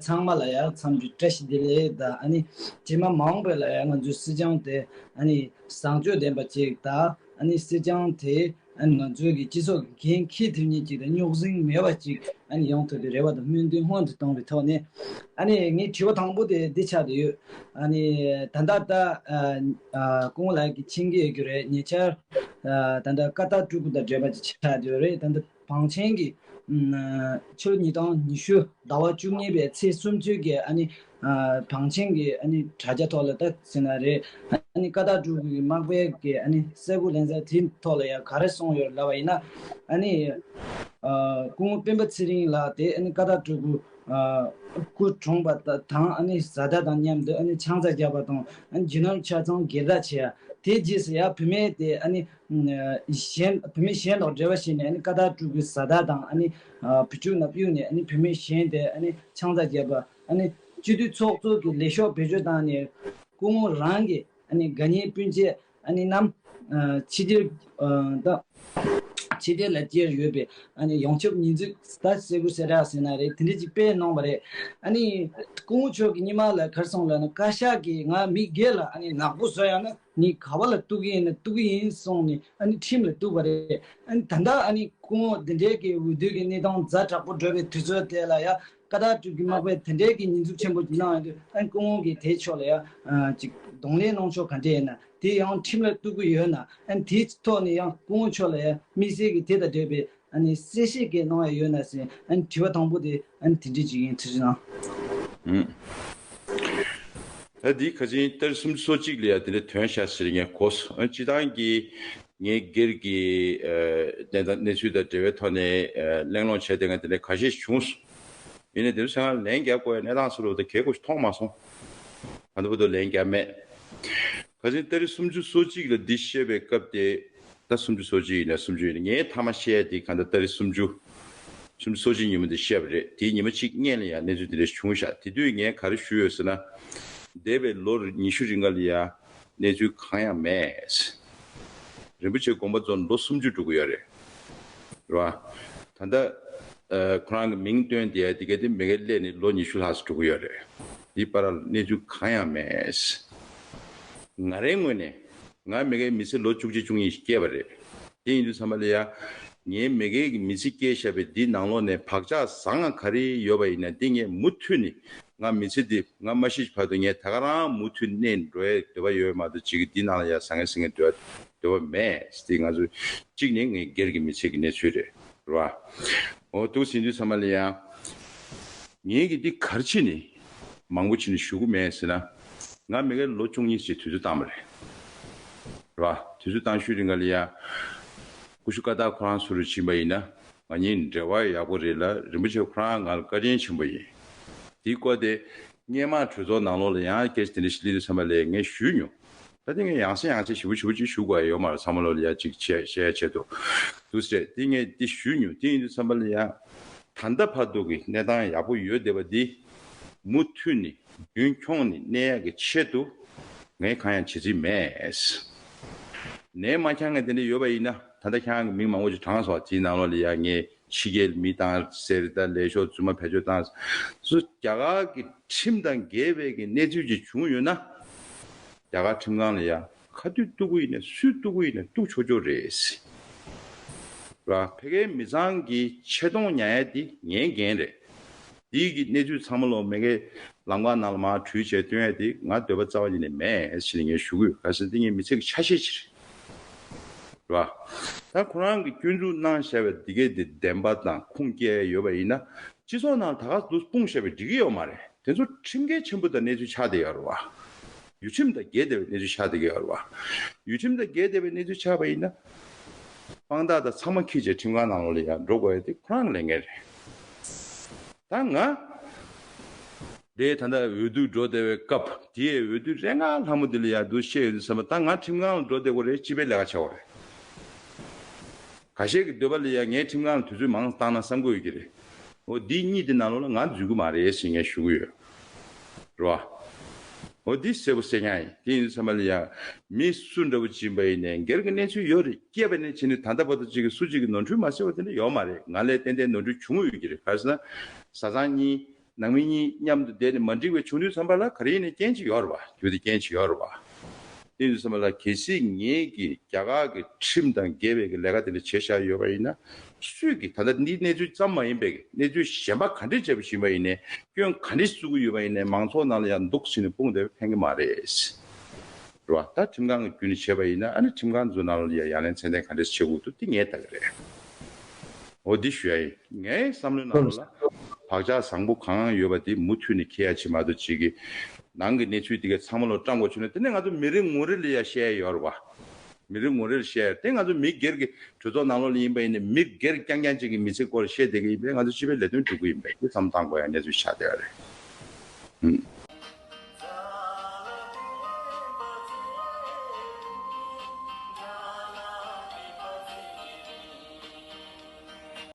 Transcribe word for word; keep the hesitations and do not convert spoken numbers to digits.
ཚང་མ་ལ་ཡང་འཚམས་འདྲི་བཀྲ་ཤིས་བདེ་ལེགས་དང་། ཨ་ནི་རྗེས་མ་མ་འོངས་པ་ལ་ཡང་ང་ཚོའི་སྲིད་བྱུས་དེ་ཨ་ནི་བཟང་སྤྱོད་ལྡན་པ་ཅིག་དང་། ཨ་ནི་སྲིད་བྱུས་དེ་ཨ་ནི་ང་ཚོའི་གི་སྤྱི་ཚོགས་ཀྱི་འགན་འཁྱེར་ཐུབ་མཁན་ཅིག་དང་རྙོག་ཟིང་མེད་པ་ཅིག་ཨ་ནི་ཡོང་ཐུབ་པའི་རེ་བ་དང་སྨོན་འདུན་སྔོན་དུ་གཏོང་བའི་ཐོག་ནས། ཨ་ནི་ངའི་དྲི་བ་དང་པོ་དེ་འདི་ཆགས་བསྡད་ཡོད། ཨ་ནི་ད་ལྟ་ད་ཨ་ཨ་སྐུ་ངོ་ལགས་ཀྱིས་མཁྱེན་གྱི་ཡོད་རྒྱུ་རེད། ཉེ་ཆར་ཨ་ད་ལྟ་ཀ་དར་སྤྲུལ་སྐུ་དང་འབྲེལ་བ་ཅིག་ཆགས་བསྡད་ཡོད་རེད། ད་ལྟ་བང་ཆེན་གྱི་ཨ་ཕྱི་ལོ་ཉིས་སྟོང་ཉི་ཤུ་ཟླ་བ་བཅུ་གཉིས་པའི་ཚེས་སུམ་ཅུ་གི་ཨ་ནི་ཨ་བང་ཆེན་གྱི་ཨ་ནི་དྲ་རྒྱ་ཐོག་ལ་ད་ཟེར་ན་རེད། ཨ་ནི་ཀ་དར་སྤྲུལ་སྐུའི་མག་པའི་གི་ཨ་ནི་གསལ་པོ་ལན་ཚྭ་དེའི་ཐོག་ལ་ཡང་ག་རེ་གསུངས་ཡོད་ལབ་པ་ཡིན་ན། ཨ་ནི་ཨ་སྐུ་ངོ་སྤེན་པ་ཚེ་རིང་ལགས་དེ་ཨ་ནི་ཀ་དར་སྤྲུལ་སྐུ་ཨ་སྐུ་གྲོངས་པ་དང་ཨ་ནི་བཟའ་ཟླ་དང་མཉམ་དུ་ཨ་ནི་ཆང་ས་བརྒྱབ་པ་དང་། ཨ་ནི་རྒྱུ་ནོར་ཆ་ཚང་སྒེར་བདག་བྱས་ཡ། དེ་རྗེས་སུ་ཡང་བུད་མེད་དེ་ཨ་ནི་གཞན་བུད་མེད་གཞན་དང་འབྲེལ་བ་བྱས་ནས་ཨ་ནི་ཀ་དར་སྤྲུལ་སྐུའི་བཟའ་ཟླ་དང་ཨ་ནི་བུ་ཕྲུག་རྣམས་གཡུགས་ནས་ཨ་ནི་བུད་མེད་གཞན་དེ་ཨ་ནི་ཆང་ས་བརྒྱབ་པ། ཨ་ནི་སྤྱི་འཐུས་ཚོགས་གཙོ་གི་ལས་ཤོག་བེད་སྤྱོད་བཏང་ནས་སྐུ་ངོ་རང་གི་ཨ་ནི་དགའ་ཉེ་སྤུན་མཆེད་ཨ་ནི་རྣམས་ཕྱི་རྒྱལ་ཨ་དང་ཕྱི་རྒྱལ་ལ་སྐྱེལ་ཡོད་པའི་ཨ་ནི་ཡོངས་ཁྱབ་ཉེས་འཛུགས་ད་གསལ་པོ་གསལ་བསྒྲགས་ཟེར་ན་རེད། དེ་འདྲ་ཅིག་སྤེལ་གནང་བ་རེད། ཨ་ནི་སྐུ་ངོ་མཆོག་གིས་སྔོན་མ་ལ་ག་རེ་གསུངས་ལབ་ན། བཀའ་ཤག་གིས་ང་མི་སྒེར་ལ་ཨ་ནི་ནག་པོ་བཟོ་ཡ་ན་ངས་ག་བ་ལ་གཏུག་གི་ཡིན་ན་གཏུག་གི་ཡིན་གསུངས་ནས་ཨ་ནི་ཁྲིམས་ལ་གཏུགས་པ་རེད། ཨ་ནི་ད་ལྟ་ཨ་ནི་སྐུ་ངོ་འདི་འདྲའི་གི་འོས་བསྡུ་གི་གནས་སྟངས་ཛ་དྲག་པོ་འགྲོ་བའི་དུས་ཚོད་དེ་ལ་ཡ། ཀ་དར་སྤྲུལ་སྐུའི་མག་པས་དེ་འདྲའི་གི་ཉེས་འཛུགས་ཆེན་པོ་ཅིག་གནང་ཡོང་དུས། ཨ་ནི་སྐུ་ངོ་གིས་དེའི་ཕྱོགས་ལ་ཡང་ཅིག་གདོང་ལེན་གནང་ཕྱོགས་ག་འདྲ་ཡིན་ན། དེ་ཡང་ཁྲིམས་ལ་གཏུག་གི་ཡོད་ན། ཨ་ནི་དེའི་ཐོག་ནས་ཡང་སྐུ་ངོ་མཆོག་ལ་ཡང་དམིགས་བསལ་གྱི་དེ་དང་འབྲེལ་བའི་ཨ་ནི་གསལ་བཤད་གང་གནང་ཡ་ཡོད་ན་ཟེར། ཨ་ནི་དྲི་བ་དང་པོ་དེ་ཨ་ནི་དེ་འདྲ་ཅིག་ཡིན། ཐུགས་རྗེ་གནང་། ཨུམ། ད་འདི་ཁ་ཆེན་ཏ་རིག་སུམ་ཅུ་སོ་གཅིག་ལ་ཡ་དེ་འདྲ་ཐོན་ཤག་ཟེར་ངས་གོ་སོང་། ཨ་ནི་སྤྱིར་བཏང་གི་ངའི་སྒེར་གྱི་ཨ་གནས་སྟངས་གནས་ཚུལ་དང་འབྲེལ་བའི་ཐོག་ནས་ཨ་གླེང་སློང་བྱས་བསྡད་མཁན་དེ་འདྲ་ཁ་ཤས་བྱུང་སོང་། ཡིན་ནའི་དེ་ཚོ་ཚང་མ་ལན་རྒྱག་དགོས་ཡ་གནས་སྟངས་སུ་རུ་དེ་གལ་དགོས་ཤིག་མཐོང་མ་སོང་། ད་ལྟ་བར་དུ་ལན་རྒྱག་མེད། ཁ་སང་ཏ་རིག་སུམ་ཅུ་སོ་གཅིག་ལ་འདི་བཤད་པའི་སྐབས་དེ། ད་སུམ་ཅུ་སོ་གཅིག་ཡིན་ན་སུམ་ཅུ་ཡིན་ན། ངས་མཐའ་མ་བཤད་དེ་གང་ལྟར་ཏ་རིག་སུམ་ཅུ། སུམ་ཅུ་སོ་གཅིག་ཉིན་མོ་འདི་བཤད་པ་རེད། དེའི་ཉི་མ་གཅིག་སྔོན་ལ་ཡང་གནས་ཚུལ་དེ་འདྲ་བྱུང་ཤག་དེ་དུས་ངས་ག་རེ་ཞུས་ཡོད་ཟེར་ན། འདས་པའི་ལོ་ཉི་ཤུ་རིང་ག་ལ་ཡ་གནས་ཚུལ་གང་ཡང་མེད། རིན་པོ་ཆེ་དགོངས་པ་རྫོགས་ལོ་སུམ་ཅུ་འགྲོ་གི་ཡོད་རེད། རེད་བ། ད་ལྟ་ཨ་ཁོ་རང་གི་མིང་བཏོན་བསྡད་ཡ་དེ་ག་དེ་མི་སྒེར་སླེབས་ནས་ལོ་ཉི་ཤུ་ལྷག་ཙམ་འགྲོ་གི་ཡོད་རེད། འདི་བར་ལ་གནས་ཚུལ་གང་ཡང་མེད། ང་རའི་ངོས་ནས་ང་མི་སྒེར་མི་ཚེ་ལོ་བཅུ་གཅིག་བཅུ་གཉིས་ཤིག་སྐྱེལ་བ་རེད། དེ་ཡིན་དུས་ཚང་མ་ལ་ཡ། ངའི་མི་སྒེར་གྱི་མི་ཚེ་སྐྱེལ་བཞག་པའི་འདིའི་ནང་ལོགས་ནས་བག་ཆགས་བཟང་ང་ག་རེ་ཡོད་པ་ཡིན་ན། འདི་ངས་མུ་མཐུད་ནས་ང་མི་ཚེ་འདི་ང་མ་ཤི་བར་དུ་ངས་ད་ག་རང་མུ་མཐུད་གནས་འགྲོ་ཡའི་འདོད་པ་ཡོད་མ་གཏོགས་ཅིག་འདི་ནང་ལ་ཡ་བཟང་ངན་ཟེར་མཁན་འདོད་འདོད་པ་མེད། འདི་ང་ཚོ་གཅིག་ནས་ངའི་སྒེར་གྱི་མི་ཚེ་གི་གནས་ཚུལ་རེད། རེད་བ། འོ་འདུག་ཟིན་དུས་ཚང་མ་ལ་ཡ། ངས་ཀྱི་འདི་ག་རེ་བྱས་ནས་མང་པོ་བྱས་ནས་ཞུ་གི་མེད་ཟེར་ན། ང་མི་སྒེར་ལོ་བཅུ་གཉིས་ཙམ་དུས་ཚོད་བཏང་བ་རེད། རེད་བ། དུས་ཚོད་བཏང་ཤུལ་རིང་ག་ལ་ཡ། སྐུ་ཞབས་ཀ་དག་ཁོ་རང་ཚོ་རུ་ཕྱིན་པ་ཡིན་ན། ང་གཉིས་འབྲེལ་བ་ཡག་པོ་རེད་ལ། རིན་པོ་ཆེ་ཁོ་རང་ང་ལ་བཀའ་དྲིན་ཆེན་པོ་ཡིན། དེའི་སྐོར་དེ་སྔོན་མ་གྲོས་ཚོགས་ནང་ལོགས་ལ་ཡང་སྐད་ཆ་དེ་འདྲ་ཞིག་སླེབས་དུས་ཚང་མ་ལ་ངས་ཞུས་མྱོང་། ད་དེ་ངས་ཡང་སེ་ཡང་སེ་ཞིབ་པོ་ཞིབ་པོ་ཅིག་ཞུ་དགོས་ཡ་ཡོད་མ་རེད། ཚང་མ་ལོགས་ལ་ཡ་ཅིག་བཤད་བཤད་ཡ་ཆེད་དུ་འདུག་ཟེར། དེ་ངས་དེ་ཞུས་མྱོང་། དེ་ཡིན་དུས་ཚང་མ་ལ་ཡ། ད་ལྟ་བར་དུ་གི་གནས་སྟངས་ཡག་པོ་ཡོད་བསྡད་པ་འདི་མུ་མཐུད་ནས་རྒྱུན་འཁྱོངས་ནས་གནས་ཡག་གི་ཆེད་དུ་ངས་གང་ཡང་བྱེད་རྩིས་མེད། ནས་མ་འཁྱང་མཁན་དེ་འདྲ་ཡོད་པ་ཡིན་ན། ད་ལྟ་ཁྱེད་རང་གི་མིང་མང་པོ་ཅིག་བགྲངས་སོང་། དེའི་ནང་ལོགས་ལ་ཡ་ངས་ཕྱི་རྒྱལ་མི་བཏང་ཟེར། ད་ལས་ཤོག་རྫུན་མ་བེད་སྤྱོད་བཏང་ཟེར། རྒྱ་གར་གྱི་ཁྲིམས་དང་འགལ་བའི་གི་གནས་ཚུལ་ཅིག་བྱུང་ཡོད་ན། རྒྱ་གར་ཁྲིམས་ཁང་ལ་ཡ་ག་དུས་གཏུག་གི་ཡིན་ན། སུས་གཏུག་གི་ཡིན་ན་གཏུག་ཆོག་ཆོག་རེད། ར། ཕ་གིའི་མི་ཚང་གི་ཆེ་མཐོང་ཉར་ཡ་དེ་ངའི་འགན་རེད། དེའི་གི་གནས་ཚུལ་ཚང་མ་ལོ་མ་གིའི་ལམ་ཁ་ནང་ལ་མར་བྲུས་བྱས་སྟོན་ཡ་དེ་ང་འདོད་པ་རྩ་བ་ཉིད་ནས་མེད་ཟེར་ནས་ངས་ཞུ་གི་ཡོད། ག་ཟེར་ན་དེ་ངའི་མི་ཚེ་གི་ཆ་ཤས་ཤིག་རེད། ར། ད་ཁོ་རང་གི་སྐྱོན་འཛུགས་གནང་བཞག་པའི་དེ་གའི་དེ་བདེན་པ་དང་ཁུངས་སྐྱེལ་ཡ་ཡོད་པ་ཡིན་ན། སྤྱི་ཚོགས་ནང་ད་ག་འདུག་སྤུངས་བཞག་པའི་འགྲིག་གི་ཡོད་མ་རེད། དེ་ཚོ་ཁྲིམས་འགལ་ཆེན་པོ་དང་གནས་ཚུལ་ཆགས་བསྡད་ཡོད་རེད་བ། ཡུལ་ཁྲིམས་དང་འགལ་བསྡད་པའི་གནས་ཚུལ་ཆགས་བསྡད་ཀྱི་ཡོད་རེད་བ། ཡུལ་ཁྲིམས་དང་འགལ་བསྡད་པའི་གནས་ཚུལ་ཆགས་པ་ཡིན་ན། དཔང་རྟགས་དང་ཚང་མ་འཁྱེར་བྱས་ཁྲིམས་ཁང་ནང་ལོགས་ལ་ཡར་འགྲོ་དགོས་ཡ་དེ་ཁོ་རང་གི་ལས་འགན་རེད། ད་ང་རེད། ད་ལྟ་འོས་བསྡུ་འགྲོ་བསྡད་པའི་སྐབས་དེའི་འོས་བསྡུ་རེ་ང་ལྷ་མོ་དེ་ལ་ཡར་འདུག་བཤད་ཡོད་དུས་ཙམ་པ། ད་ང་ཁྲིམས་ཁང་ལ་འགྲོ་བསྡད་དགོས་རེད། སྤྱི་པའི་ལས་ཀ་བྱ་དགོས་རེད། ཁ་ཤས་ཀྱི་འདོད་པ་ལ་ཡ་ངས་ཁྲིམས་ཁང་ལ་དུས་ཚོད་མང་བཏང་ན་བསམ་གྱི་ཡོད་ཀྱི་རེད། འོ་འདི་གཉིས་དེ་ནང་ལོགས་ལ་ང་འཛུལ་གྱི་མ་རེད་ཟེར་ངས་ཞུ་གི་ཡོད། རེད་བ། འོ་འདི་གསལ་པོ་གསལ་རྐྱང་ཡིན། དེ་ཡིན་དུས་ཙམ་པ་ལ་ཡ་མི་སུ་འདྲ་པོ་ཅིག་ཡིན་པ་ཡིན་ནའི་སྒེར་གྱི་གནས་ཚུལ་ཡོད་རེད། སྐྱེས་པ་ནས་བྱས་ནས་ད་ལྟ་བར་དུ་ཅིག་གི་སུ་གཅིག་གིས་ནོར་འཁྲུལ་མ་བྱས་པ་དེ་འདྲ་ཡོད་མ་རེད། ང་ལ་ཏན་ཏན་ནོར་འཁྲུལ་བྱུང་ཡོད་ཀྱི་རེད། ག་རེ་ཟེར་ན་བཟའ་ཚང་གཉིས། ནང་མི་གཉིས་མཉམ་དུ་བསྡད་ནས་མ་འགྲིག་པའི་བྱུང་དུས་ཙམ་པ་ལ་ག་རེ་ཡིན་ནའི་རྐྱེན་ཅིག་ཡོད་རེད་བ། རྒྱུ་དེ་རྐྱེན་ཅིག་ཡོད་རེད་བ། དེ་དུས་ཙམ་པ་ལ་གལ་སྲིད་ངེད་ཀྱིས་རྒྱ་གར་གྱི་ཁྲིམས་དང་འགལ་བའི་གི་ལས་ཀ་དེ་འདྲ་བྱས་བཞག་ཡོད་པ་ཡིན་ན། སུས་ཀྱིས་ད་ལྟ་འདིའི་གནས་ཚུལ་ཙམ་མ་ཡིན་པའི་གི་གནས་ཚུལ་གཞན་པ་ག་འདྲས་བྱས་པ་ཞིག་ཡིན་པ་ཡིན་ནའི། སྐྱོན་ག་འདྲས་བཙུགས་ཀྱི་ཡོད་པ་ཡིན་ནའི། མང་ཚོགས་ནང་ལ་ཡང་འདུག་ཟེར་ནས་སྤུངས་བསྡད་པས་ཕན་གྱི་མ་རེད། རེད་བ། ད་ཁྲིམས་ཁང་གི་བརྒྱུད་ནས་བྱས་པ་ཡིན་ན། ཨ་ནི་ཁྲིམས་ཁང་ཚོའི་ནང་ལ་ཡ་ཡ་ལན་ཚད་ལྡན་ག་འདྲས་བྱེད་དགོས་འདུག་དེ་ངས་ལྟ་གི་རེད། འོ་འདི་ཞུ་ཡ་ཡིན། ངའི་བསམ་བློའི་ནང་ལ་བག་ཆགས་བཟང་པོ་གང་ཡོད་པ་དེ་མུ་མཐུད་ནས་འཁྱེར་ཡ་བྱེད་མ་གཏོགས། ཅིག་གི་ནང་གི་གནས་ཚུལ་དེ་ག་ཚང་མ་ལོག་བཀྲམ་དགོས་བྱུང་ན། དེ་ནས་ང་ཚོ་མི་རེ་ངོ་རེ་ལ་ཡ་བཤད་ཡ་ཡོད་རེད་བ། མི་རེ་ངོ་རེ་ལ་བཤད་ཡ། དེ་ང་ཚོ་མི་སྒེར་གྱི་གྲོས་ཚོགས་ནང་ལོགས་ལ་ཡིན་པ་ཡིན་ནའི། མི་སྒེར་རྐྱང་རྐྱང་ཅིག་གི་མི་ཚེ་སྐོར་བཤད་བསྡད་ཀྱི་ཡིན་པས། ང་ཚོ་སྤྱི་པའི་ལས་དོན་སྒྲུབ་ཀྱི་ཡིན་པས། དེ་བསམ་བློ་བཏང་དགོས་ཡ་གནས་ཚུལ་ཆགས་བསྡད་ཡོད་རེད། ཨུམ།